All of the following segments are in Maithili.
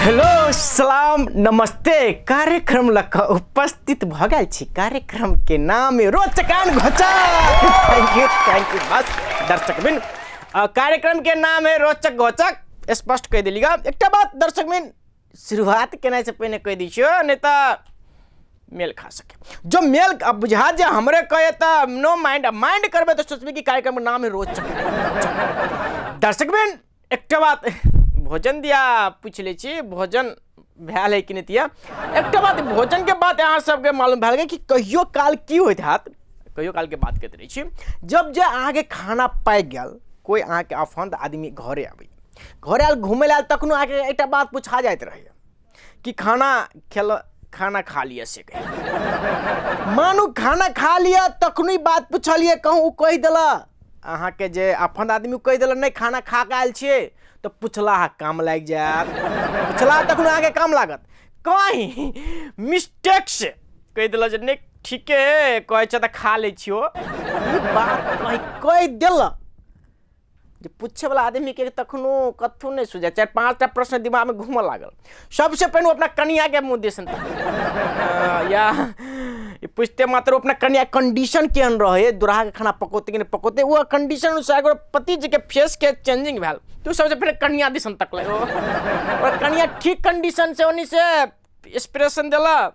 हेलो सलाम नमस्ते। कार्यक्रम लऽ कऽ उपस्थित भऽ गेल छी। कार्यक्रम के नाम है रोचकान घोचक। Thank you, thank you. बस दर्शक बिन कार्यक्रम के नाम है रोचक घोचक, स्पष्ट कहि देलियै। एकटा बात दर्शक बिन, शुरुआत केनाइ से पहिने कहि दै छियौ, नहि तऽ मेल खा सके। जो मेल अब बुझा जे हमरे कहे तऽ नो माइंड, माइंड करबै तऽ सोचबै कि कार्यक्रम के नाम है रोचक। दर्शक बिन एकटा बात भोजन दिया पूछि लै छी, भोजन भेल है कि नहि दिया। एकटा बात भोजन के बात अहाँ सबके मालूम भए गेल कि कहियो काल की होइत हैत। कहियो काल के बात करैत रहै छी, जब जे अहाँके खाना पाकि गेल, कोइ अहाँके अफंद आदमी घरे आबै, घरे आयल, घूमै लए आयल, तखनो अहाँके एकटा बात पूछा जाइत रहैए कि खाना खेल, खाना खा लिअ। से कहि मानू खाना खा लिअ तखनो ई बात पुछलियै, कहूँ ओ कहि देलक अहाँके जे अपन आदमी कहि देलक नहि खाना खा कऽ आयल छियै, तऽ पुछलाहा काम लागि जायत। पुछलाहा तखनो अहाँके काम लागत। कहीं मिस्टेक से कहि देलक जे नहि ठीके कहै छै तऽ खा लै छियौ, ई बात कहीं कहि देलक जे पूछैवला आदमीके तखनो कथू नहि सुझाय, चारि पाँचटा प्रश्न दिमागमे घूमऽ लागल। सबसे पहिने ओ अपना कनियाके मुँह दिसन या ई पूछते मात्र ओ अपना कनिया कंडीशन केहन रहै, दुराके खाना पकौतै कि नहि पकौतै, ओ कंडीशन अनुसार ओकर पतिजीके फेसके चेंजिंग भेल तऽ ओ सबसे पहिने कनिया दिसन तकलै। ओ ओकर कनिया ठीक कंडीशन से ओनी से एक्सप्रेशन देलक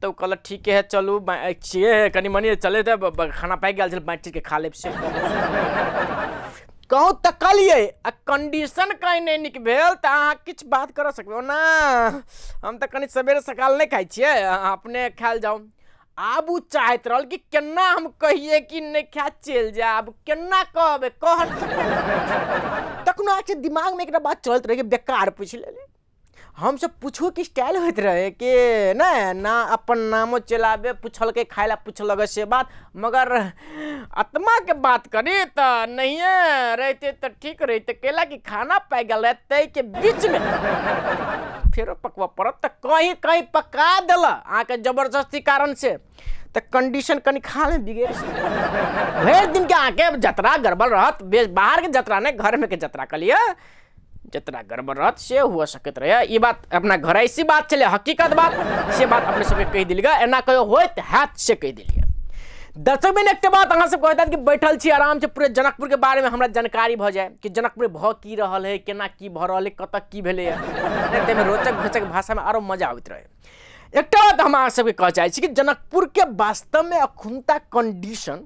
तऽ ओ कहलक ठीके है, चलू छियै कनि मनि चले तऽ खाना पाकि गेल छलै, बाँटि के खा लेब। से कहूँ तकलियै आ कंडीशन कहीं नहि नीक भेल तऽ अहाँ किछु बात करऽ सकबै। ओना हम तऽ कनि सवेरे सकाल नहि खाइ छियै, अहाँ अपने खायल जाउ। आब ओ चाहैत रहल कि केना हम कहियै कि नहि खाय चलि जाय, आब केना कहबै, कह तखनो अहाँके दिमागमे एकटा बात चलैत रहै कि बेकार पूछि लेलियै। हमसब पूछो के स्टाइल होइत रहे कि नहि ना अपन नामो चलाबे, पुछलकै खाय लए पुछलक से बात, मगर आत्माके बात करी तऽ नहिए रहिते तऽ ठीक रहिते, कैला कि खाना पाकि गेल रहै, ताहिके बीचमे फेरो पकबऽ पड़त तऽ कहीं कहीं पका देलक अहाँके जबरदस्ती कारण से तऽ कंडीशन कनि खाने बिगड़ि भरि दिनके अहाँके जतरा गड़बड़ रहत, बाहरके जतरा नहि घरमे के जतरा कहलियै, जतरा गड़बड़ रहत से हुअ सकैत रहै। ई बात अपना घरैसी बात छलै, हकीकत बात से बात अपने सबके कहि देलियै, एना कहियो होइत हैत से कहि देलियै। दर्शक बिन एकटा बात अहाँ सब कहैत हैत कि बैठल छी आराम से पूरे जनकपुर के बारे में हमरा जानकारी भऽ जाय कि जनकपुर भऽ की रहल है, केना की भऽ रहल है, कतऽ की भेलैए, नहि ताहिमे रोचक घोचक भाषामे आरो मजा आबैत रहै। एकटा बात हम अहाँ सबके कहऽ चाहै छी कि जनकपुर के वास्तवमे अखुनता कंडीशन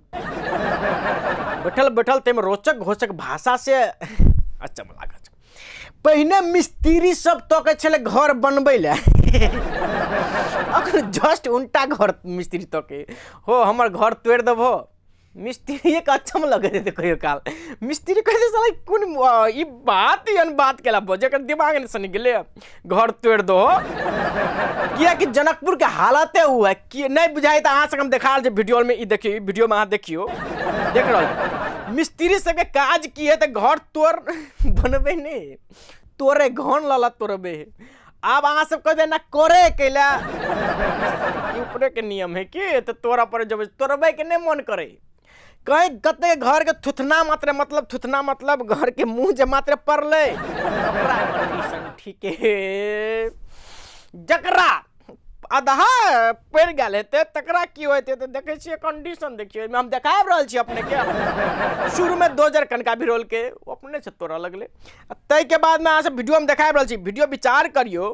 बैठल बैठल ताहिमे रोचक घोचक भाषा से अचम लागल। पहिने मिस्त्री सब तकै छलै घर बनबै लए, अखन जस्ट उल्टा घर मिस्त्री तकै हो, हमर घर तोड़ि देबहो। मिस्त्रीके अचम लगैत हेतै कहियो काल, मिस्त्री कहै छै साला कोन ई बात एहन बात केला बजै, एकर दिमाग नहि सनि गेलै घर तोड़ि दहो, किएकि जनकपुरके हालते ओ है कि नहि बुझाइ। तऽ अहाँ सबके हम देखा रहल छी वीडियोमे, ई देखियौ, ई वीडियोमे अहाँ देखियौ, देख रहल छी मिस्त्री सबके काज की है तऽ घर तोड़ बनबै नहि, तोड़े घन लऽ लऽ तोड़बै है। आब अहाँ सब कहबै ना करे कैला, ई ऊपरेके नियम है कि तऽ तोड़ऽ पड़े, जब तोड़बैके नहि मन करे कहीं कते घर के थुथना मात्र, मतलब थुथना मतलब घर के मुँह जे मात्र पड़लै ओकरा कंडीशन ठीके, जकरा आधा पड़ि गेल हेतै तकरा की होइत हेतै, देखै छियै कंडीशन देखियौ, एहिमे हम देखाबि रहल छी अपनेके। शुरूमे दोजर कनका भिरौलकै, ओ अपने से तोड़ऽ लगलै, आ ताहिके बादमे अहाँ सब वीडियोमे देखाबि रहल छी, वीडियो विचार करियौ,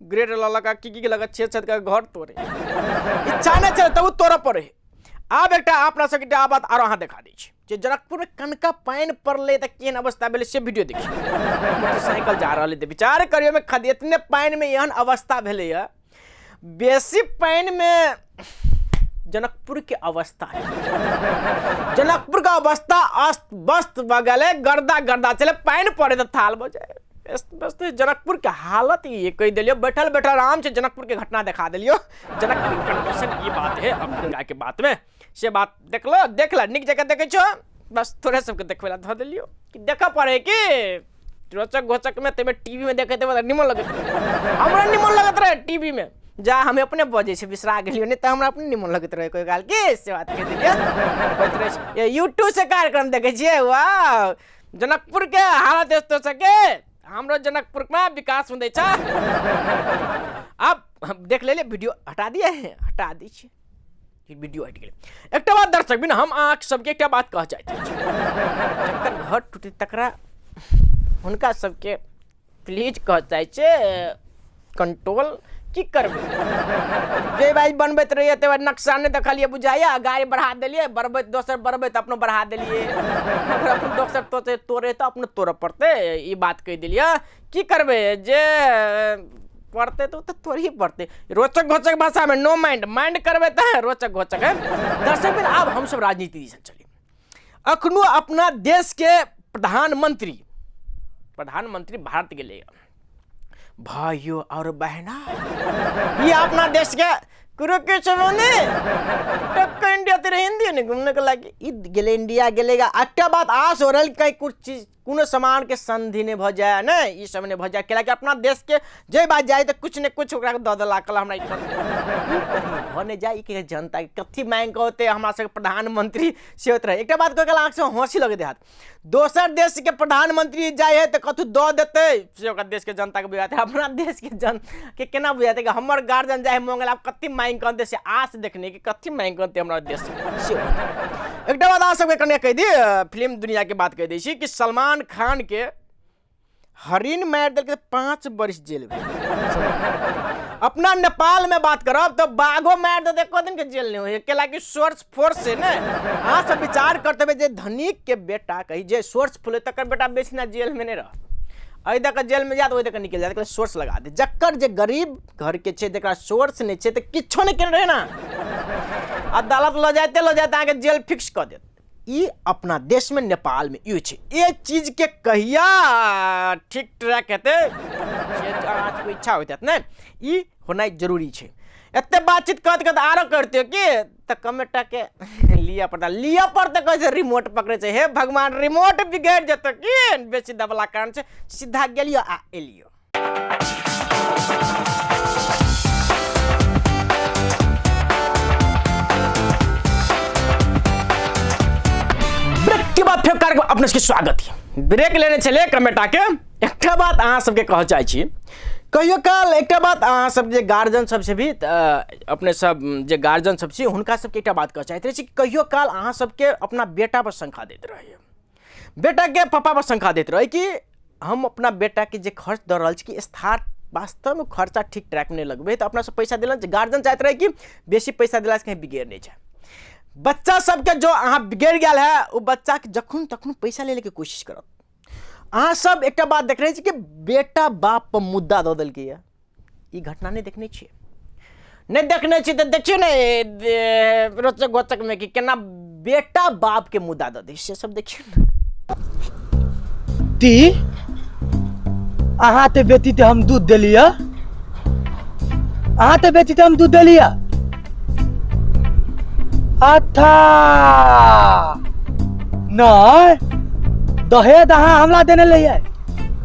ग्रेड लऽ लऽ कऽ की की लगत छेद छेद कऽ घर तोड़े इच्छा नहि छलै तब तोड़ऽ पड़ै। आब एकटा अपना सबके एकटा बात आरो अहाँ देखा दै छी जे जनकपुरमे कनका पानि पड़लै तऽ केहन अवस्था भेलै से वीडियो देखियौ। मोटरसाइकिल जा रहल तऽ विचार करियौ ओहिमे खद एतने पानिमे एहन अवस्था भेलैए, बेसी पानिमे जनकपुरके अवस्था, जनकपुरके अवस्था अस्त व्यस्त भऽ गेलै, गर्दा गर्दा छलै, पानि पड़ै तऽ थाल भऽ जाइ, व्यस्त व्यस्त जनकपुरके हालत ई कहि देलियौ। बैठल बैठल आराम से जनकपुरके घटना देखा देलियौ, जनकपुर कंडीशन ई बात है। अब के बात में से बात देखलो, देखला नीक जगह देखै छो, बस थोड़े सबके देखबै ला धऽ देलियौ कि देखऽ पड़े कि रोचक घोचक में, ताहिमे टीवी में देखैत हेबै तऽ निमन लगैत रहै, हमरा निमन लगैत रहै टीवी में, जा हम अपने बजै छी बिसरा गेलियौ, नहि तऽ हमरा अपने निमन लगैत रहै कोइ काल कि से बात कहि देलियै। होइत रहै छै यूट्यूब से कार्यक्रम देखै छियै, वाह जनकपुर के हालत दोस्तो सबके हमरो जनकपुरमे विकास हुँदैछ। आब हम देख लेलियै, वीडियो हटा दिए, हटा दै छियै, वीडियो हटि गेलै। एकटा बात दर्शक बिन, हम अहाँ सबके एकटा बात कहऽ चाहैत छी, जकर घर टूटै तकरा हुनका सबके प्लीज कहऽ चाहै छियै, कंट्रोल की करबै? जे भाई बनबैत रहियै ते नक्शा नहि देखलियै बुझाइया, गाड़ी बढ़ा देलियै, बढ़बैत दोसर बढ़बैत अपनो बढ़ा देलियै, अपन दोसर तोड़े तोड़े तऽ अपनो तोड़ऽ पड़तै। ई बात कहि देलियै, की करबै? जे पड़तै तऽ ओ तऽ तोड़ही पड़तै। रोचक घोचक भाषामे नो माइंड, माइंड करबै तऽ रोचक घोचक है। दर्शक बिन, आब हमसब राजनीति दिसन चली। अखनो अपना देशके प्रधानमंत्री भारत गेलै। भाइयों और बहना, ये अपना देश के कुरुके चलोने टक्का इंडिया तेरे हिंदी ने घूमने के लागी ई गेलै, इंडिया गेलेगा। एकटा बात आस हो रहल, कहीं कुछ चीज कोनो सामान के संधि नहि भऽ जाय ने, ई सब नहि भऽ जाय, कैलाकि अपना देश के जे बात जाय तऽ कुछ ने कुछ ओकरा दऽ देला कल हमरा ई कहीं भऽ नहि जाय। ई के जनता के कथी मांगि कऽ होतै हमरा सबके प्रधानमंत्री से होइत रहै। एकटा बात कह गेल आँखिसँ हँसी लगैत हैत, दोसर देश के प्रधानमंत्री जाइ है तऽ कथू दऽ देतै से ओकरा देश के जनता के बुझाते, अपना देश के जन के केना बुझाते कि हमर गार्जियन जाइ है मंगल, आब कथी मांगि कऽ अनतै से आस देखने कि कथी मांगि कऽ अनतै हमरा देश से होतै। एकटा बात अहाँ सबके कने कहि दी, फिल्म दुनिया के बात कहि दै छी कि सलमान खान के हरिण मारि देलकै, 5 बरिस जेल भेल। अपना नेपाल में बात करब तो बाघो मारि देतै एको दिन के जेल नहीं होय, कैलाकि सोर्स फोर्स से ने। अहाँ सब विचार करते हेबै जे धनिक के बेटा कही जे सोर्स फुल तकर बेटा बेसी ना जेल में नहीं रह, एहि दऽ कऽ जेल में जायत ओहि दऽ कऽ निकलि जायत, सोर्स लगा दे। जकर जे गरीब घर के छै, जकरा सोर्स नहीं छै, तऽ किछो नहि केने रहै ना, अदालत लऽ जाइते लऽ जायत अहाँके जेल फिक्स कऽ देत। ई अपना देशमे नेपालमे ई छै। ए चीजके कहिया ठीक ट्रैक हेतै से अहाँ सबके इच्छा होइत हैत ने, ई होनाइ जरूरी छै। एते बातचीत करत करत आरो करतियो कि तऽ कमेटाके लिअ पड़तै, लिअ पड़तै। कहै छै रिमोट पकड़ै छै, हे भगवान रिमोट बिगड़ि जेतौ कि बेसी दबला कारण छै। सीधा गेलियो आ एलियो। ब्रेक के बाद फेर कार्यक्रम अपने सबके स्वागत है। ब्रेक लेने छलियै कमेटा के। एकटा बात अहाँ सबके कहऽ चाहै छी, कहियो काल एकटा बात अहाँ सब जे गार्जियन सब से भी अपने सब जे गार्जियन सब छी हुनका सबके एकटा बात कहऽ चाहैत रहै छी कि कहियो काल अहाँ सबके अपना बेटा पर शंका दैत रहैए, बेटाके पापा पर शंका दैत रहै कि हम अपना बेटाके जे खर्च दऽ रहल छी कि स्थान वास्तवमे खर्चा ठीक ट्रैकमे नहि लगबै, तऽ अपनासँ पैसा देलनि। गार्जियन चाहैत रहै कि बेसी पैसा देलासँ कहीं बिगड़ि नहि जाय बच्चा सबके। जो अहाँ बिगड़ि गेल है ओ बच्चाके जखन तखन पैसा लै के कोशिश करत। अहाँ सब एकटा बात देखने छी कि बेटा बाप पर मुद्दा दऽ देलकै। ई घटना नहि देखने छियै? नहि देखने छी तऽ देखियौ ने रोचक घोचकमे कि केना बेटा बापके मुद्दा दऽ दै, से सब देखियौ ने। ती अहाँ ते बेटी ते हम दूध देलियै, अहाँ ते बेटी ते हम दूध देलियै। अच्छा नहीं, दहेज अहाँ हमला देने रहियै,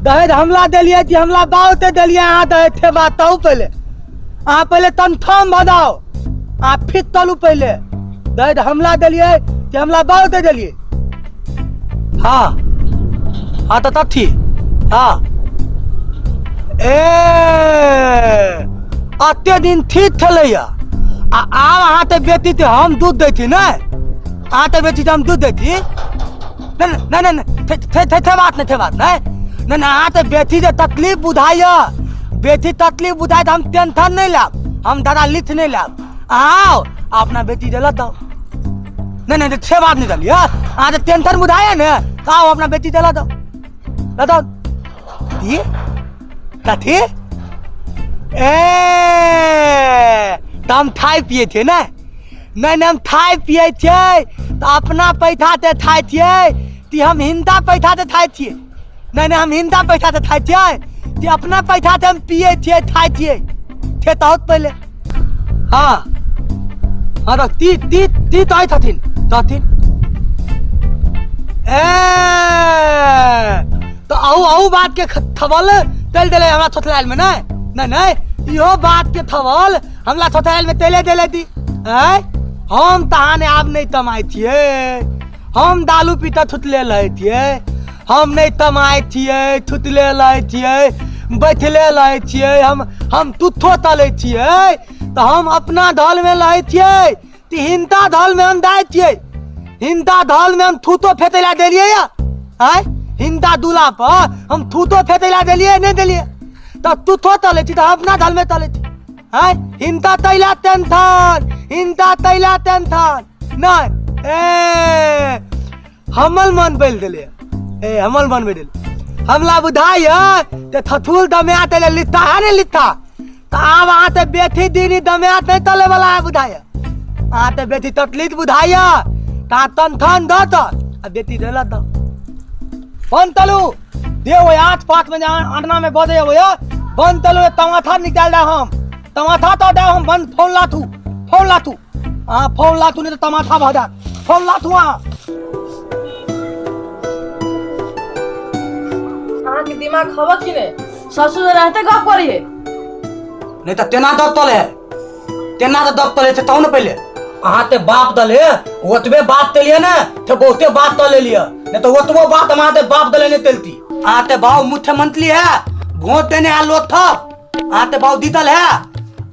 दहेज हमला देलियै कि हमला बाउते देलियै अहाँ दहेज? थे बात ताऊ पहिले अहाँ पहिले कन्फर्म भऽ जाओ, अहाँ फिर तलू पहिले दहेज हमला देलियै कि हमला बाउते देलियै? हाँ हाँ तऽ तथी हाँ ए अते दिन ठीक छलैया आ आब अहाँ तऽ बेटी तऽ हम दूध दै छी ने, अहाँ तऽ बेटी तऽ हम दूध दै छी। नहीं नहीं नहीं नहीं थे थे थे थे बात नहीं, थे बात नहीं नहीं नहीं। अहाँ तऽ बेटी जे तकलीफ बुझाइया, बेटी तकलीफ बुझाइ तऽ हम टेंशन नहीं लाब, हम दादा लिख नहीं लाब। आओ अपना बेटी दे दो। नहीं नहीं थे बात नहीं दलिए, अहाँ तऽ टेंशन बुझाइया ने तऽ आओ अपना बेटी दे दो, दे दो। दी कथी ए तऽ हम खाइ पियै छियै ने? नहीं नहीं, हम खाइ पियै छियै तऽ अपना पैसा से खाइ छियै कि हम हिंदा पैसा से खाइ छियै? नहीं नहीं, हम हिंदा पैसा से खाइ छियै कि अपना पैसा से हम पियै छियै खाइ छियै? थे तऽ पहिले हाँ हाँ तऽ ती ती ती तऽ छथिन तथिन ए तऽ अहू अहू बात के थबल चलि देलै हमरा थोथलायल में। नहीं नहीं नहीं, इहो बात के थबल हमरा थोथलायल में तेले देले दी। आँय हम तहाने आब नहीं तमाइ छियै, हम दालू पीता थुतले रहै छियै, हम नहीं तमाय छियै थुतले लै छियै बैठले लै छियै हम तुथो तलै छियै तऽ हम अपना धल में रहै छियै तऽ हिनका धल में हम दाय छियै। हिनका धल में हम थूतो फेंकै ला देलियै या आँय, हिनका दूला पर हम थूतो फेंकै ला देलियै नहि देलियै? तऽ तुथो तलै छी तऽ हम अपना धल में तलै छी। आँय, हिनका तैला टेंशन, हिनका तैला टेंशन नहीं। ए हमल मन बदल देले, ए हमल मन बदल हमला बुझाइ ते थथुल दमया तैले लित्ता है ने लित्ता। तऽ आब अहाँ ते बेथी दीनी दमया नहीं तले वाला है बुझाइ। अहाँ ते बेथी तकलीफ बुझाइ ता तन थन द त आ बेटी देला the bun तलू दे ओय आठ पाँच में आंगना में बजे ओय बन तलू तमाथा निकाल दे हम तमाथा तो दे हम बन फोन लाथू फोन लाथू अहाँ फोन लाथू नहीं तो तमाथा भऽ जायत फोन लाथू अहाँ। अहाँके दिमाग हवा कि नहि? ससुर रहते गप करिए नहीं तो तेना दब तले है, तेना तो दब तले से तब ने पहले अहाँ ते बाप दले ओतबे बात तेलिए ने ते बहुते बात तले लिया नहीं तो ओतबो बात हम ते बाप दले नहीं तेलती। अहाँ ते बाप मुख्यमंत्री है वोट देने आ लोग थप अहाँ ते बाप जीतल है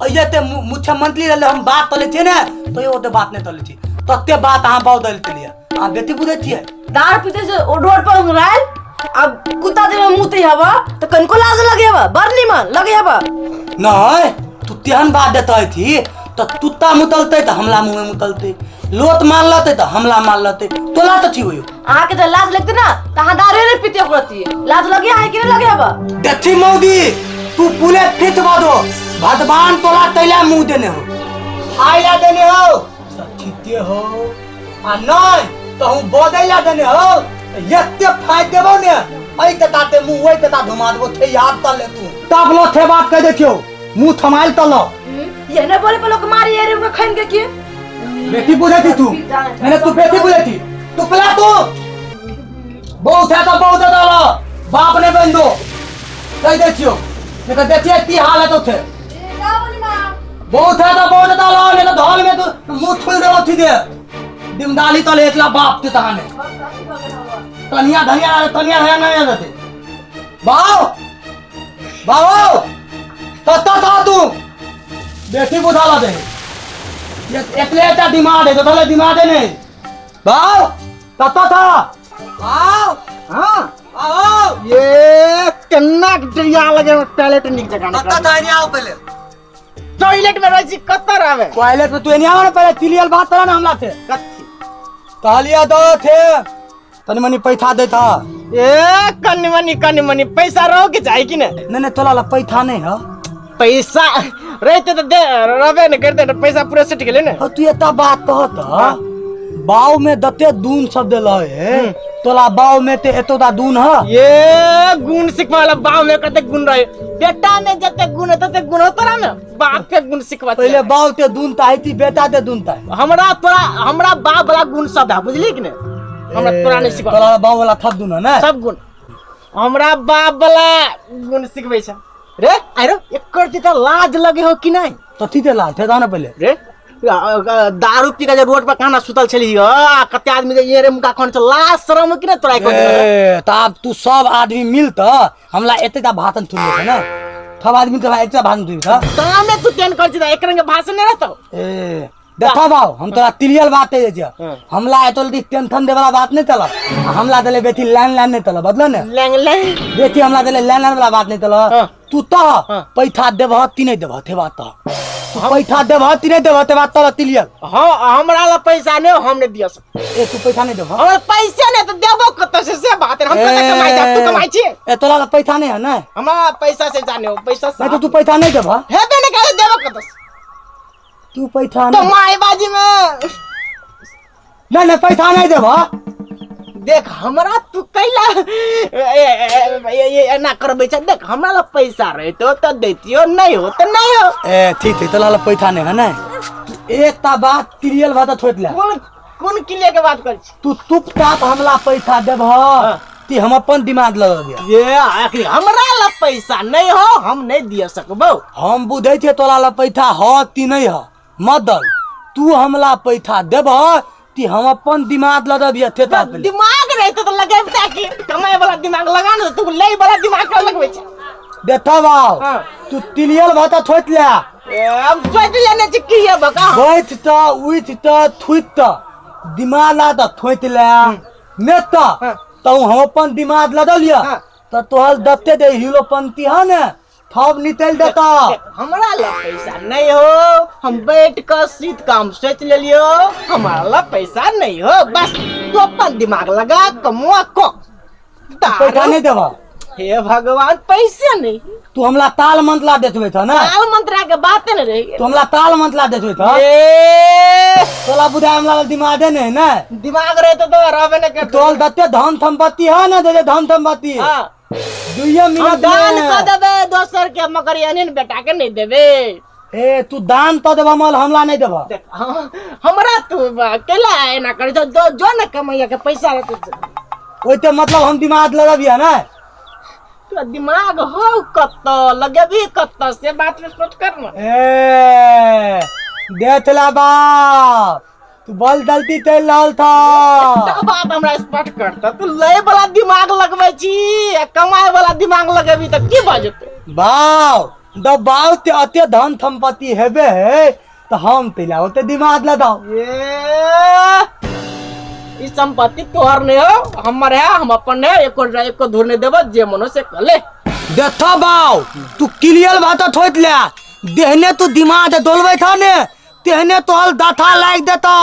अये ते मुख्यमंत्री रहले हम बात तले छियै ने तो ये ओते बात नहीं तले छी तते बात अहाँ बाप दले तेलिए। अहाँ बेटी बुझै छियै दारू पीते से ओ रोड पर उंगरायल अब कुत्ता देह में मुते हवा तो कनको लाज लगे हवा बड़ निमन लगे हवा। नहीं तू तेहन बात देते थी तो तुत्ता मुतलते तो हमला मुंह में मुतलते लोत मार लते तो हमला मार लते तोला तो ठीक होयो। अहाँ के तो लाज लगते ना तो अहाँ दारू नहीं पीते ओकरती लाज लगे है कि नहीं लगे हवा? देखी मौदी तू पुले फिट बादो भगवान तोला तैला मुंह देने हो खाइला देने हो सब ठीके हो आ नहीं तो हम बदैला देने हो एते फाइ देबो ने ऐ ते ताते मुंह ओइ ते ता घुमा देबो थे याद त ले तू तब लो थे बात कह देखियो मुंह थमाइल त लो। ये ने बोले पर लोग मारी रे उनका खन के की बेटी बुझे थी तू मैंने तू बेटी बुझे थी तू पिला तू बहुत है तो बहुत है तो बाप ने बन दो कह देखियो नहीं तो देखिए इतनी हालत होते बहुत है तो बहुत है तो लो नहीं तो धौल में तू मुंह थुल देबो थी दे दिमदाली तो ले एकला बाप ते तहाने तनिया धनिया तनिया धनिया नहीं देते बाओ बाओ तत्ता था तू बेटी बुझा ला दे ये एकले एटा दिमाग है तो तले दिमाग है नहीं बाओ तत्ता था बाओ हां बाओ ये केना डरिया लगे टॉयलेट निक जगह तत्ता था नहीं आओ पहले टॉयलेट में रही कत रहे टॉयलेट में तू नहीं आओ ना पहले तिलियल बात करा ना हमला थे कथी कहलिया दो थे तनी मनी पैसा देता ए कनी मनी कनी मनी पैसा रहो के चाही कि नहीं? नहीं नहीं तोला ला पैसा नहीं है पैसा रहते तो दे रहबे नहीं करते तो पैसा पूरा सेट गेले ने। हाँ, तू एता बात कह त बाव में दते दून सब देल है तोला बाव में ते एतो दा दून है ये गुण सिखवाला बाव में कते गुण रहे बेटा में जते गुण है तते गुण हो तोरा में बाप के गुण सिखवा पहले बाव ते दून ता है बेटा ते दून ता हमरा तोरा हमरा बाप वाला गुण सब है बुझली कि नहीं? हमरा तोरा नहीं सिखवा तोरा बाप वाला थप दून है ना सब गुण हमरा बाप वाला गुण सिखबै छै रे आरो एकर त लाज लगे हो कि नहीं? तो ठीक है लाज थे ना पहले रे दारू पी के जे रोड पर काना सुतल छली ह कते आदमी के ये रे मुका खन छ लाज शरम कि नहीं तोरा एको दिन? ए, त आब तू सब आदमी मिल त हमला एते ता भाषण थुन छै ना सब आदमी के एते भाषण थुन छ तामे तू तेन कर छी त एक रंग के भाषण नहीं रहतो। ए देखा बाबू हम तोरा तिलियल बात है जे हमला एतो दी टेंशन दे वाला बात नहीं चला हमला देले बेटी लाइन लाइन नहीं चला बदलो ने लैंग लैंग बेटी हमला देले लाइन लाइन वाला बात नहीं चला हाँ। तू तो हाँ। पैसा देबह ती नहीं देबह थे बात तो तू पैसा देबह ती नहीं देबह थे बात तोरा तिलियल। हाँ हमरा ला पैसा नहीं हम नहीं दिया सक। ए तू पैसा नहीं देबह हमरा पैसा नहीं तो देबो कत से बात है हम कत कमाई जा तू कमाई छी ए तोरा ला पैसा नहीं है ना हमरा पैसा से जाने हो पैसा नहीं तो तू पैसा नहीं देबह हेबे नहीं करे देबो कत से तू पैसा तो नहीं माय बाजी में नहीं नहीं पैसा नहीं देबह देख हमरा तू कैला एना करबै छै देख हमरा ला पैसा रहतो त देतियो नहीं हो त नहीं हो। ए ठीक है तोरा ला पैसा नहीं है ना एक ता बात क्लियर बात थोत ले कोन कोन क्लियर के बात कर छी? तू तुप ताप हमला पैसा देबह ती हम अपन दिमाग लगा गया ये आखिर हमरा ला पैसा नहीं हो हम नहीं दिया सकबो। हम बुझै छियै तोरा ला पैसा हो ती नहीं हो मत दल तू हमला पैसा देबह ती हम अपन दिमाग लगा दिया थे ताप ले। दिमाग रहते तो लगेबता की कमाए वाला दिमाग लगा ना, तू ले वाला दिमाग का लगबै छै। देखा बाव, हाँ। तू तिलियल भाता थोइत ले। ए, अब सोच लेने छी की है बका। बैठ त उठ त थुइत त दिमाग ला त थोइत ले ने त। हाँ। तो हम अपन दिमाग लदल लिया। हाँ। त तोहर दत्ते दे हिलोपंती है ने थब निकल देता। हमरा ला पैसा नहीं हो, हम बैठ कर सीत काम सोच लेलियो, हमरा ला पैसा नहीं हो, बस तू अपन दिमाग लगा कमुआ को। पैसा नहीं देबा। हे भगवान, पैसे नहीं। तू हमला ताल मंतला देतबे था ना। ताल मंत्रा के बात नहीं रही। तू हमला ताल मंतला देतबे था। ए तोला बुझा हमला दिमाग नहीं ना। दिमाग रहे तो रहबे न करते। तोल दत्ते धन संपत्ति है ना, दे दे धन संपत्ति। हां। दुइये मिनट दान में। क देबे दोसर के, मगर यानी बेटा के नहीं देबे। ए तू दान तो देबा मल हमला नहीं देबा। देख, हाँ, हमरा तू केला एना कर जो जो न कमैया के पैसा रहते। ओइते मतलब हम दिमाग लगबिया ना। तोरा दिमाग हो कत लगेबी कत से बात में सोच कर ना। ए देख ला बाप, तू बल गलती चल रहल था। एकटा बात हमरा स्पष्ट करता, तू ले वाला दिमाग लगबै छी आ कमाए वाला दिमाग लगेबी त की भऽ जेतै? बाव द बाव ते अते धन संपत्ति हेबे है त हम तेला ओते दिमाग लगाओ। ए ई संपत्ति तोहर नहीं हो, हमर है, हम अपन है, एको एको धूर नहीं देबो, जे मनो से कर ले। देखा बाव, तू क्लियर बात थोइत ले, देहने तू दिमाग डोलबै था ने तेहने तोहर दाथा लाग देता।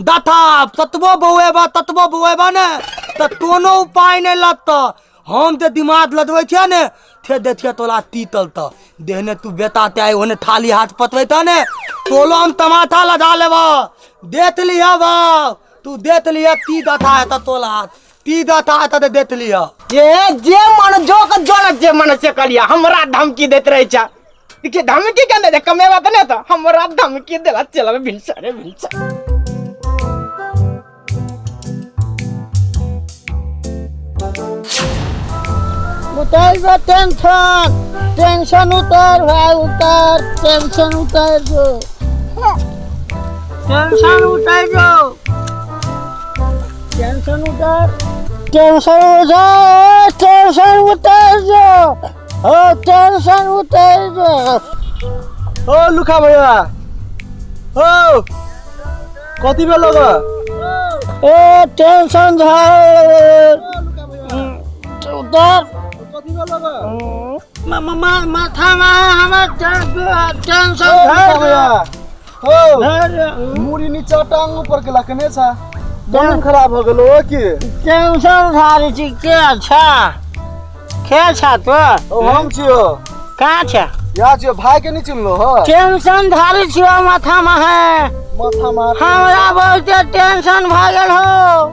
दाथा ततबो बौएबा ततबो बौएबा ने त कोनो उपाय नहीं लगता। हम ते दिमाग लगबै छियै ने थे देखिए तोला तीतल त देहने तू बेटा ते आई ओने थाली हाथ पतबै त ने तोलो हम तमाथा लगा लेबा। देख लिया बाव, तू देख लिया ती दाथा है त तोला हाथ ती दाथा है त देख लिया। ये जे मन जो के जो न जे मन से करिया, हमरा धमकी देत रहे छा। देखिए धमकी के दे कमेवा त नहीं त हमरा धमकी देला चलबे भिनसरे भिनसर। उतार बा टेंशन, टेंशन उतार भाई उतार, टेंशन उतार जो, टेंशन उतार जो, टेंशन उतार, टेंशन उतार, टेंशन उतार जो, ओ टेंशन उतार जो। ओ लुखा भैया, ओ कथी भेलो ग? ओ टेंशन झाड़ उतार। कथी भेलो ग? माथा में हमर टेंशन ओ भैया, ओ झाड़। मुड़ी नीचा टांग ऊपर के लकने छा, मन खराब हो गेलो ओ की? टेंशन झाड़ी छी के अच्छा के छा तो? ओ हम छियो। कहाँ छा? या छियो, भाई के नहीं चिन्हलो हो? टेंशन झाड़ी छियो माथा में है। माथा में हमरा बहुते टेंशन भऽ गेल हो।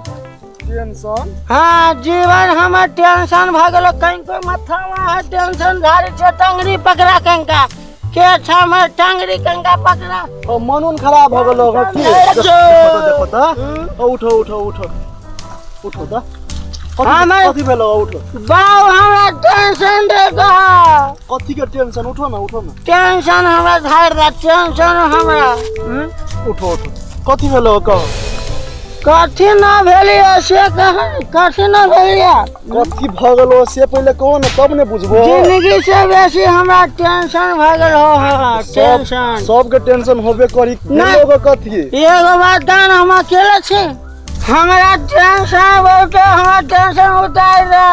टेंशन? हाँ, जीवन हमर टेंशन भऽ गेल। कहीं माथा में है टेंशन झाड़ी छियो, टंगरी पकड़ा कंका के छा हमर टंगरी कंका पकड़ा। ओ मन उन खराब हो गेलो हो की? देखो देखो त, ओ उठो उठो उठो उठो त। कथी भेलो? उठो बाऊ, हमरा टेंशन दे दो। कथी के टेंशन? उठो ना उठो ना। टेंशन हमरा झाड़ दे, टेंशन हमरा। उठो उठो, कथी भेलो कहो? कथी ना भेलिए से कह, कथी ना भेलिए? कथी भ गेलो से पहिले कहो ना तब ने बुझबो। जिंदगी से बेसी हमरा टेंशन भ गेल हो। हाँ टेंशन सबके टेंशन होबे करी। भेलो कथी? एगो बात जान, हम अकेले छी, हमरा टेंशन बहुत, हमरा टेंशन उतार दे।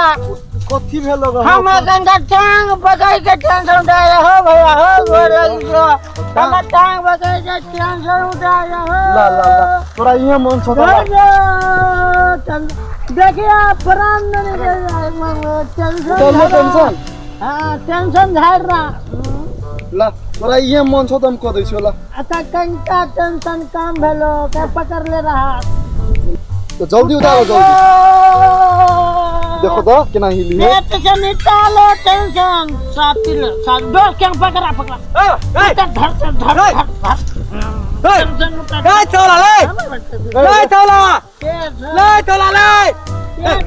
कथी भेलो ग? हमरा कनिका टांग पकड़ के टेंशन उतार दे। हो भैया हो, गोर लगी छो, हमरा टांग पकड़ के टेंशन उतार दे। हो ला ला ला, तोरा इहे मन छौ त देखिए प्राण नहीं टेंशन टेंशन। हाँ टेंशन झाड़ रहा। ला तोरा इहे मन छौ त हम क दै छियौ। ला अच्छा कनिका टेंशन कम भेलो के पकड़ ले रहा तो जल्दी उतारो जल्दी। देखो तो केना हिली है। पेट से निकालो टेंशन। साथी साथ दोस्त के पकड़ा पकड़ा। ए धर धर धर धर टेंशन उतार। ए चौला ले, ले चौला, ले चौला ले।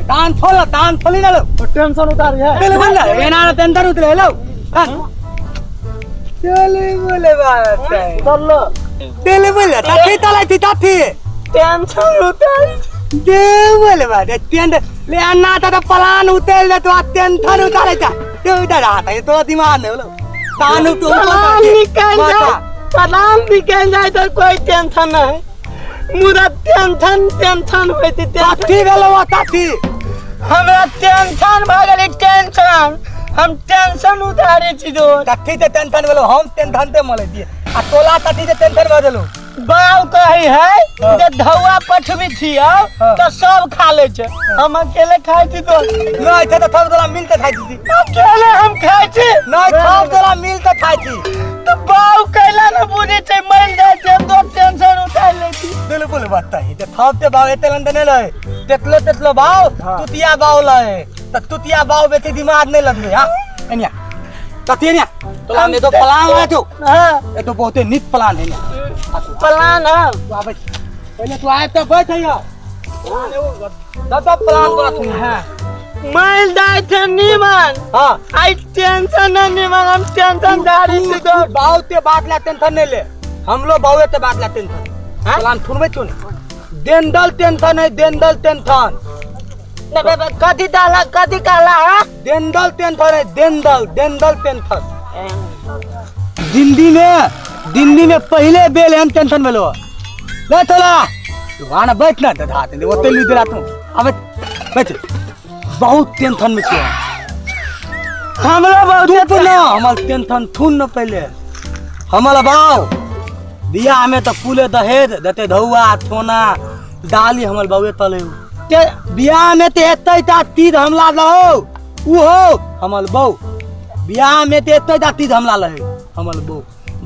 दान फोला, दान फोली ना लो। टेंशन उतार है। चले बोल एना ना टेंशन उतरे लो। चले बोले बात उतार लो। चले बोले ताथी तलाई थी ताथी टेंशन उतार। देवल बाटे टेंट ले अन्ना त प्लान उतेल दे तो टेंशन उतारे जा ते उधर आता है तो दिमाग नहीं बोलो तान तो प्लान निकल जाए, प्लान निकल जाए तो कोई टेंशन नहीं। मुदा टेंशन टेंशन होइत ताथी भेलो ताथी। हमरा टेंशन भ गेलै, टेंशन हम टेंशन उतारे छी दोस्त। ताथी ते टेंशन भेलो, हम टेंशन ते मले दिए आ तोला ताथी ते टेंशन भ गेलो। बाप कहै है जे धौआ पठबी छियौ तो सब खा ले छै, हम अकेले खाइ छी दोस्त। नहीं थे तो थप तोला मिल के खाइ छी। अकेले हम खाइ छी। नहीं थप तोला मिल के खाइ छी। तो बाप कैला न बुझै छै, मरि जाइ छै, हम दोस्त टेंशन उतारि लै छी। बिल्कुल बात है जे थप ते भाव एते लंदन नहीं लहे, तेतलो तेतलो भाव तुतिया भाव लहे त तुतिया भाव बेसी दिमाग नहीं लगबे। हां एनिया तती एनिया तोला ने तो प्लान है तो। हां ए तो बहुते नीक प्लान है ने प्लान। हां तू आबै पहिले, तू आए त बैठ है दब प्लान तोरा सुन। हां मर जाय छै नीमन। हां आई टेंशन न नीमन, हम टेंशन दारी छी दोस्त। बहुते बात ला टेंशन नहीं ले, हम लोग बहुते बात ला टेंशन। हां प्लान सुनबै तू ने देंदल टेंशन है, देंदल टेंशन कथी डाला कथी कहला। हां देंदल टेंशन है, देंदल देंदल टेंशन। दिल्ली में पहले बेल हम टेंशन भेलो ले तोला तू आना बैठ ना दादा दे ओते ली देला तू आबे बैठ। बहुत टेंशन में छियो हमरा, बहुत तू ना हमर टेंशन थुन न पहले। हमर बाव बियाह में तो कुले दहेज देते धौआ थोना डाली हमर बावे तले ते बियाह में ते एतै ता तीर हमला लहो उहो हमर बौ बियाह में ते एतै ता तीर हमला लहे हमर बौ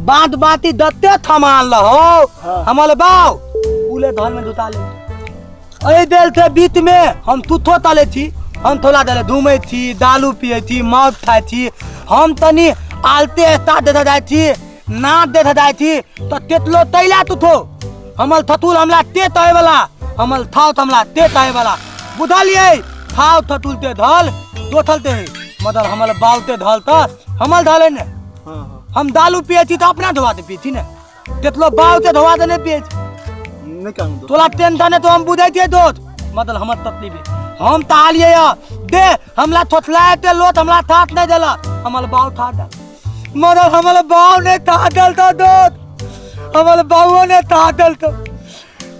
बात बाती दत्ते थमान लहो हमर बाव कुले धन में दुता ले। अरे देल थे बीत में हम तुथो तले छी, हम थोला देले धूमै छी, दालू पियै छी, मौत खाइ छी, हम तनी आलते एस्ता देते जाइ छी, नाच देते जाइ छी त तेतलो तैला तुथो हमर थतुल हमला ते तहे वाला हमर थाव हमला ते तहे वाला बुझलियै। थाव थतुल ते धल दोथल ते है मगर हमर बाव ते धल त हमर धल है ने। हम दालू पियै छी त अपना धोआ दे पियै छी ने, तेतलो बाव ते धोआ दे नहीं पियै छी। तोला टेंशन है तो हम बुझै छियै दोस्त, मतलब हमर तकलीफ है। हम त आलियै दे हमला थोथला ते लोथ हमला थात नहीं देला हमर बाव था दल मगर हमर बाव ने था दल तो दोस्त हमर बावो ने था दल तो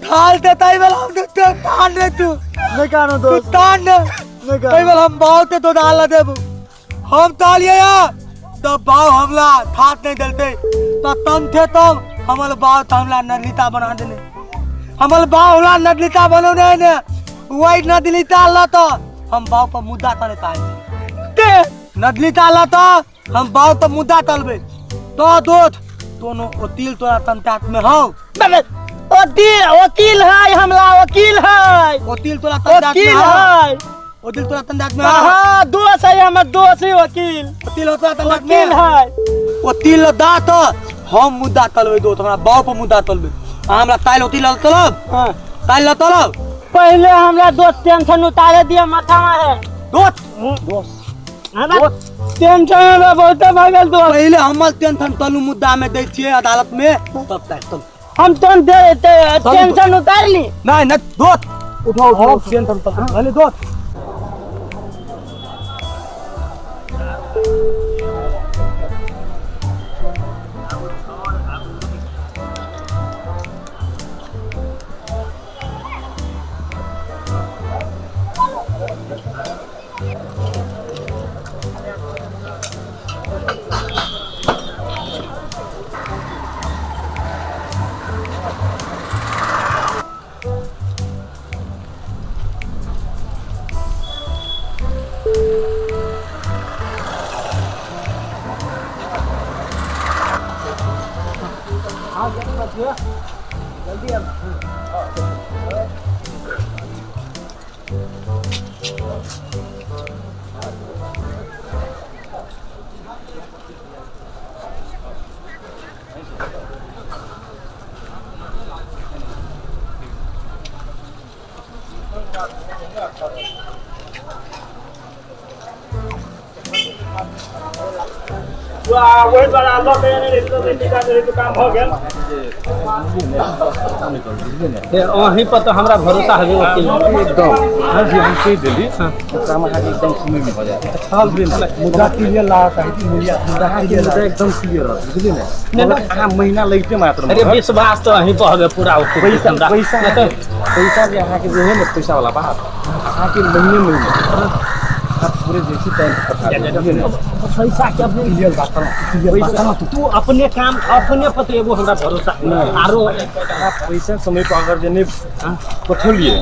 थाल ते तई वाला हम तो तान रे तू नहीं कानो तू दोस्त तान ने नहीं तई वाला हम बाव ते तो डाल देबो। हम तालिए तो बाव हमला थात नहीं दलते तो तम थे तम हमर बाव त हमला नदलिता बना देने हमर बाव हमला नदलिता बनौने ने वही नदलिता ल तो हम बाव पर मुद्दा तले ताल ते नदलिता ल तो हम बाव पर मुद्दा तलबे तो दोस्त दोनों ओ तिल तोरा तंतात में हौ वकील वकील है हमला वकील है ओ तिल तोरा तंतात में वकील हौ है। ओ तिल तोरा तंतात में हौ। हां दोस्त है हमर दोस्त है वकील ओ तिल तोरा तंतात में वकील है। ओ तिल दा तो हम मुद्दा तलबे दोस्त हमरा बाव पर मुद्दा तलबे आ हमरा ताइल ओ तिल तलब। हां ताइल ल तलब पहले हमरा दोस्त टेंशन उतारे दिया माथा में है दोस्त दोस्त हमरा टेंशन हमरा बहुत भऽ गेल दोस्त। पहले हमर टेंशन तलू मुद्दा में दै छियै अदालत में तब ताइल तलू हम तो टेंशन उतार ली। नहीं नहीं दोस्त उठाओ उठाओ टेंशन तलू पहले दोस्त। वही द्वारा लऽ के एने रही तऽ काम भऽ गेल। अहीं पर तऽ हमरा भरोसा हवे वकील एकदम हर जे हम कहि देली ओकरामे अहाँके एकदम समय भऽ जायत मुद्दा क्लियर लागत अहाँके मुद्दा अहाँके मुद्दा एकदम क्लियर रहत बुझलियै ने मगर अहाँ महीना लगिते मात्र अरे विश्वास तऽ अहीं पर हवे पूरा वकील पैसा हमरा पैसा पैसा जे अहाँके जे है ने पैसा वाला बात अहाँके महीने महीने अहाँ पूरे जे छै टाइम पठा देब बुझलियै ने पैसा के अपने क्लियर बात पैसा तू अपने काम अपने पर तऽ एगो हमरा भरोसा आरो अहाँ पैसा समय पर अगर जे नहि पठौलियै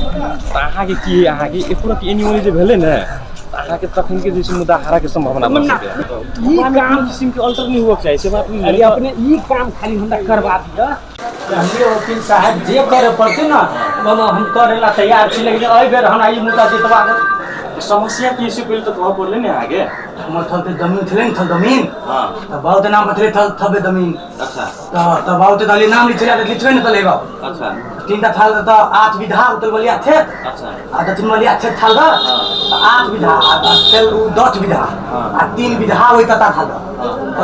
तऽ अहाँके की है अहाँके एको रति एनी ओनी जे भेलै ने तऽ अहाँके तखन के जे छै मुद्दा हारके सम्भावना भऽ सकैए ई काम किसिमके अल्टर नहि हुअके चाही से बात बुझलियै अरे अपने ई काम खाली हमरा करवा दिअ हमरे वकील साहब जे करे पड़तै ने मामा हम करे ला तैयार छी लेकिन एहि बेर हमरा ई मुद्दा जितवा दे समस्या की से पहिले तऽ कहऽ पड़लै ने अहाँके हमर थल जमीन छलै ने थल जमीन हँ तऽ बाबू के नाम पर छलै थल थबे जमीन अच्छा तऽ तऽ बाबू के दली नाम लिखले तऽ लिखबे ने तले बाबू अच्छा तीनटा थाल तऽ 8 बीघा उतल बलिया थे अच्छा आ दक्षिण बलिया थे थाल दऽ तऽ 8 बीघा आ चल उ 10 बीघा आ 3 बीघा ओइ तता थाल दऽ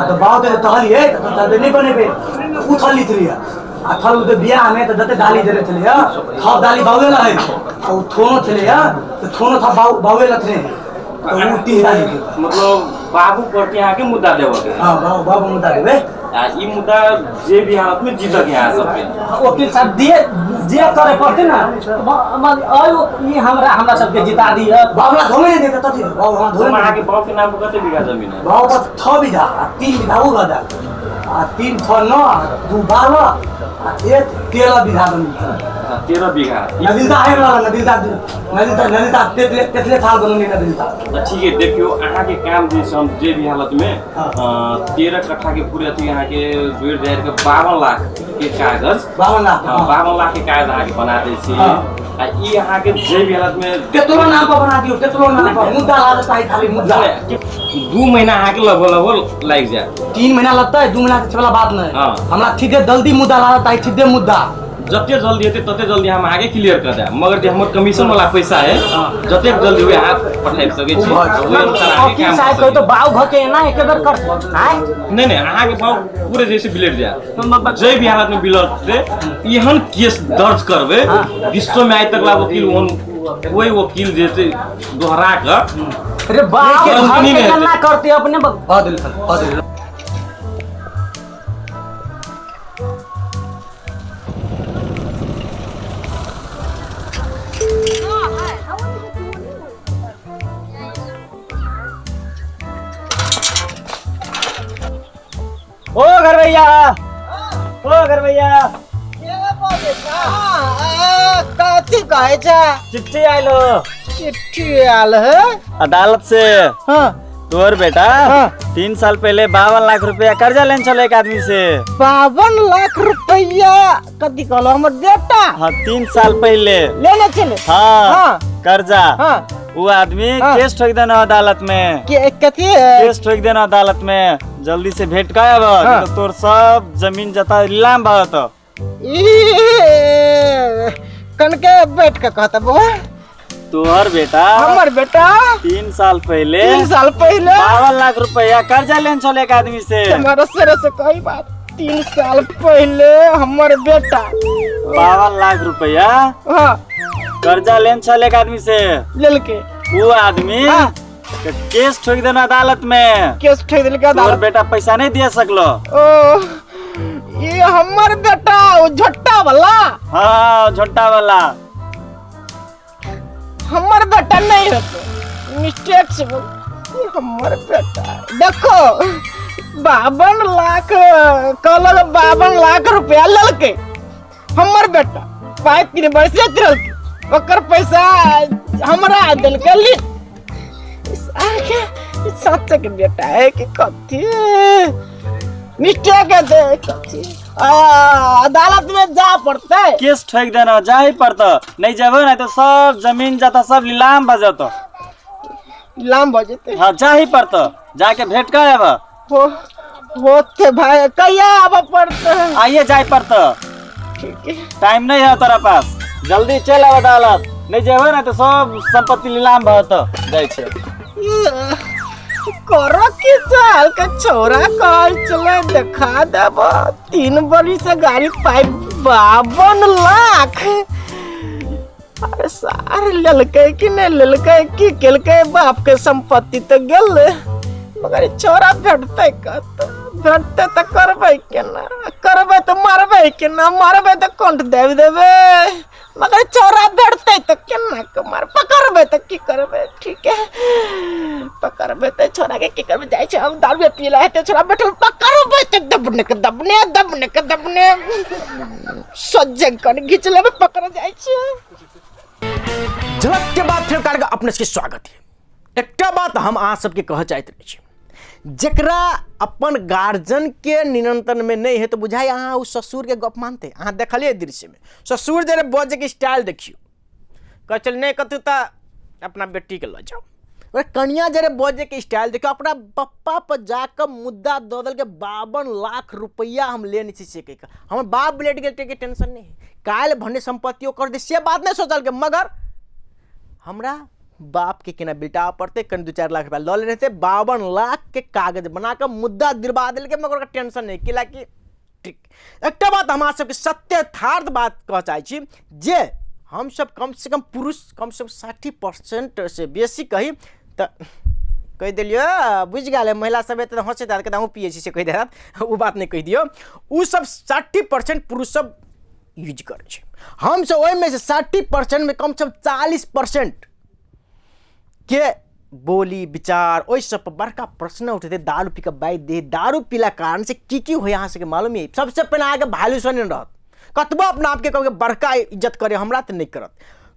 तऽ बाबू के तहलिए तऽ तबे नहि बनेबे उ थल लिखलिए आ थल उ बियाह में तऽ जते डाली देने छलै थप डाली बाबे ला है आ उ थोनो छलै तऽ थोनो थप बाबू बाबे ला छलै तऽ उ 3 डाली देलकै। मतलब बाबू प्रति अहाँके मुद्दा देबऽ के हाँ बाबू बाबू मुद्दा देबै आ ई मुद्दा जे भी हालत में जीतक यहाँ सबके वकील साहब दिए जे करे पड़तै ने ई हमरा हमरा सबके जिता दिअ बाबू ला धोमे नहि देतै तथी बाबू हाँ धोमे तो अहाँके बाबू के नाम पर कते बीघा जमीन है बाबू पर 6 बीघा आ 3 बीघा उ गदा आ 3 6 9 2 12 आ 1 13 बीघा जमीन छै। अच्छा 13 बीघा नदीलता है वाला नदीलता नदीलता नदीलता तेतले तेतले थाल बनौने नदीलता तऽ ठीक है देखियौ अहाँके काम जे छै हम जे भी हालत में हाँ। 13 कट्ठा के पूरे अथी अहाँके जोड़ि जाड़ि के 52 लाख के कागज 52 लाख हाँ, 52 लाख के कागज अहाँके बना दै छी हाँ। आ ई अहाँके जे भी हालत में केतरो नाम पर बना दियौ केतरो नाम पर मुद्दा लागत चाही खाली मुद्दा 2 महीना अहाँके लगभग लगभग लागि जायत 3 महीना लगतै 2 महीना से वाला बात नहीं हाँ। हमरा ठीके जल्दी मुद्दा लागत चाही ठीके मुद्दा जते जल्दी हेतै तते जल्दी हम अहाँके क्लियर कर देब मगर जे हमर कमीशन वाला पैसा है जतेक जल्दी हुए अहाँ पठाबि सकै छी ओहि अनुसार अहाँके वकील काम साहब कऽ कहू तो सकै बाऊ घ के एना एक बेर कर आय छी। नहि नहि अहाँके भाव पूरे जैसे बिलट जायत जे भी हालत में बिलटतै एहन केस दर्ज करबै विश्व में आइ तक ला वकील ओहन कोई वकील जे छै दोहरा कऽ अरे बाऊ देखिए, घर कंपनी के में गन्ना करते अपने भऽ देल भऽ देल ओ घर भैया ओ घर भैया कथी कहै छै चिट्ठी आयल हो चिट्ठी आयल है अदालत से हाँ तोर बेटा हाँ। 3 साल पहले 52 लाख रुपया कर्जा लेने चले एक आदमी से 52 लाख रुपया कथी कहलो हमर बेटा हाँ 3 साल पहले लेने चले हाँ, हाँ। कर्जा हाँ वो आदमी हाँ। केस ठोक देना अदालत में के कथी केस ठोक देना अदालत में जल्दी से भेंट कर आब हाँ। तो तोर सब जमीन जता नीलाम भऽ जेतौ। ई कनके बैठ के कहता बौआ तोहर बेटा हमर बेटा 3 साल पहले 3 साल पहले 52 लाख रुपया कर्जा लेने चले एक आदमी से हमारा सिर से कही बात 3 साल पहले हमर बेटा 52 लाख रुपया हाँ कर्जा लेने चले एक आदमी से लेलके वो आदमी हाँ। के केस ठोक देना अदालत में केस ठोक देलके तोहर अदालत बेटा पैसा नहीं दिया सकलो ओ ये हमर बेटा ओ झोटा वाला हाँ झोटा वाला हमर बेटा नहीं होते मिस्टेक से बोल ये हमर बेटा देखो 52 लाख कहलक 52 लाख रुपया लेलके हमर बेटा पाइ 3 वर्ष रहलके ओकर पैसा हमरा देलके ली सच के बेटा है कि कथी मिस्टेक है कथी अदालत में जा पड़ते केस ठोक देना जा ही पड़ता नहीं जब ना तो सब जमीन जाता सब नीलाम भ जाता नीलाम भ जेते हाँ जा ही पड़ता जाके भेंट कर आब हो होते भाई कहिया आब पड़ते आइए जाए पड़ता ठीक है टाइम नहीं है तेरा पास जल्दी चल आब अदालत नहीं जेबे ना तो सब संपत्ति नीलाम भ जाता जाइ छै करो की साल के छोरा कहल चले देखा देब 3 बरी से गाड़ी पाइप 52 लाख। अरे सार लेलकै कि नहीं लेलकै, की केलकै, बाप के संपत्ति तो गेल, मगर ई छोरा भेटतै कत? भेटतै तऽ करबै केना? करबै तऽ मारबै केना? मारबै तऽ कंठ दाबि देबै, मगर छोरा भेटतै तऽ केना के मार? पकड़बै तऽ की करबै? ठीक है, पकड़बै तऽ छोरा के की करबै? जाइ छै हम दारू पी ला हेतै छोरा बैठल, पकड़बै तऽ दबने के दबने, दबने के दबने, सज्जन कन घीच लेबै, पकड़ जाइ छै। झलक के बाद फेर कार्यक्रम अपने सबके स्वागत है। एकटा बात हम अहाँ सबके कहऽ चाहैत रहै छी, जकरा अपन गार्जियन के नियंत्रण में नहीं है तो बुझाइ अहाँ ओ ससुर के गप मानते। अहाँ देखलियै दृश्य में ससुर जे बजै के स्टाइल देखियौ, कहै छलै नहि कतौ तऽ अपना बेटी के लऽ जाउ। ओकरा कनिया जे बजै के स्टाइल देखियौ, अपना पप्पा पर जाकऽ मुद्दा दऽ देलकै 52 लाख रुपैआ हम लेने छी से कहि कऽ, हमर बाप ब्लेड गेल के टेंशन नहीं है, काल्हि भने सम्पत्ति ओकर दे से बात नहीं सोचलकै, मगर हमरा बाप के केना बिलटाबऽ पड़तै, कनि 2-4 लाख रुपया लऽ लेने हेतै, 52 लाख के कागज बना कऽ मुद्दा दिलवा देलकै, मगर ओकरा टेंशन नहि केला कि ठीक। एकटा बात हम अहाँ सबके सत्य यथार्थ बात कहऽ चाहै छी जे हमसब कम से कम पुरुष कम से कम 60% से बेसी कही तऽ कहि देलियै, बुझि गेल महिला सब एतऽ हँसैत हैत, कहत अहूँ पियै छी से कहि देत, ओ बात नहि कहि दियौ। ओ सब 60% पुरुष सब यूज करै छै, हमसब ओहिमे से 60% मे कम से कम 40% के बोली विचार ओहि सब पर बड़का प्रश्न उठेतै। दारू पी कऽ बाजि दे, दारू पीला कारण से की की होइए अहाँ सबके मालूम यऽ? सबसँ पहिने अहाँके वैल्यूशन नहि रहत, कतबो अपना आपके कहबै बड़का इज्जत करे हमरा तऽ नहि करत,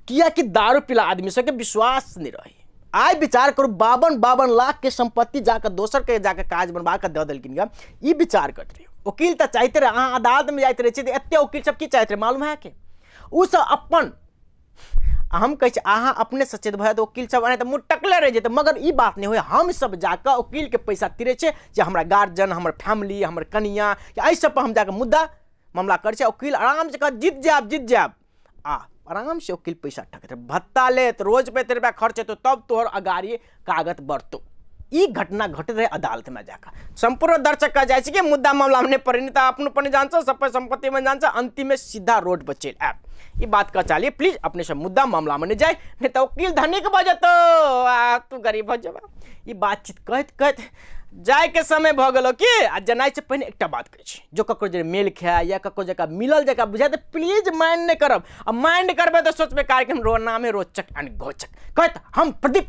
किएकि दारू पीला आदमी सबके विश्वास नहि रहै। आइ विचार करू 52-52 लाख के सम्पत्ति जाकऽ दोसर के जाकऽ काज बनवा कऽ दऽ देलखिन गऽ, ई विचार करैत रहियौ। वकील तऽ चाहते रहै, अहाँ अदालतमे जाइत रहै छियै तऽ एते वकील सब की चाहैत रहै मालूम है अहाँके? ओ सब अपन, हम कहै छी अहाँ अपने सचेत भऽ जायत, वकील सब एनाहिते मुँह टकले रहि जेतै, मगर ई बात नहि होय। हम सब जाकऽ वकीलके पैसा तिरै छियै जे हमरा गार्जियन, हमर फैमिली, हमर कनिया, एहि सब पर हम जाकऽ मुद्दा मामला करै छियै। वकील आरामसँ कहत जीत जायब, जीत जायब, आ आराम से वकील पैसा ठकैत रहै, भत्ता लेत, रोज पे एते रुपया खर्च हेतौ तब तोहर अगाड़ी कागत बढ़तौ। ई घटना घटैत रहै अदालतमे जाकऽ। सम्पूर्ण दर्शक कह जाइ छै कि मुद्दा मामलामे नहि पड़ै, नहि तऽ अपनो पर जान छौ, सब पर सम्पत्तिमे जान छौ, अन्तिममे सीधा रोड पर चलि आयब। ई बात कह चाहलियै, प्लीज अपने सब मुद्दा मामलामे नहि जाय, नहि तऽ वकील धनिक भऽ जेतौ आ तू गरीब भऽ जेबा। ई बातचीत कहैत कहैत जायके समय भऽ गेलौ की। आ जेनाइ से पहिने एकटा बात कहै छी, जो ककरो जे मेल खाय या ककरो जकाँ मिलल जकाँ बुझाय तऽ प्लीज माइंड नहि करब, आ माइंड करबै तऽ सोचबै कार्यक्रम रो नामे रोचक एंड घोचक। कहैत हम प्रदीप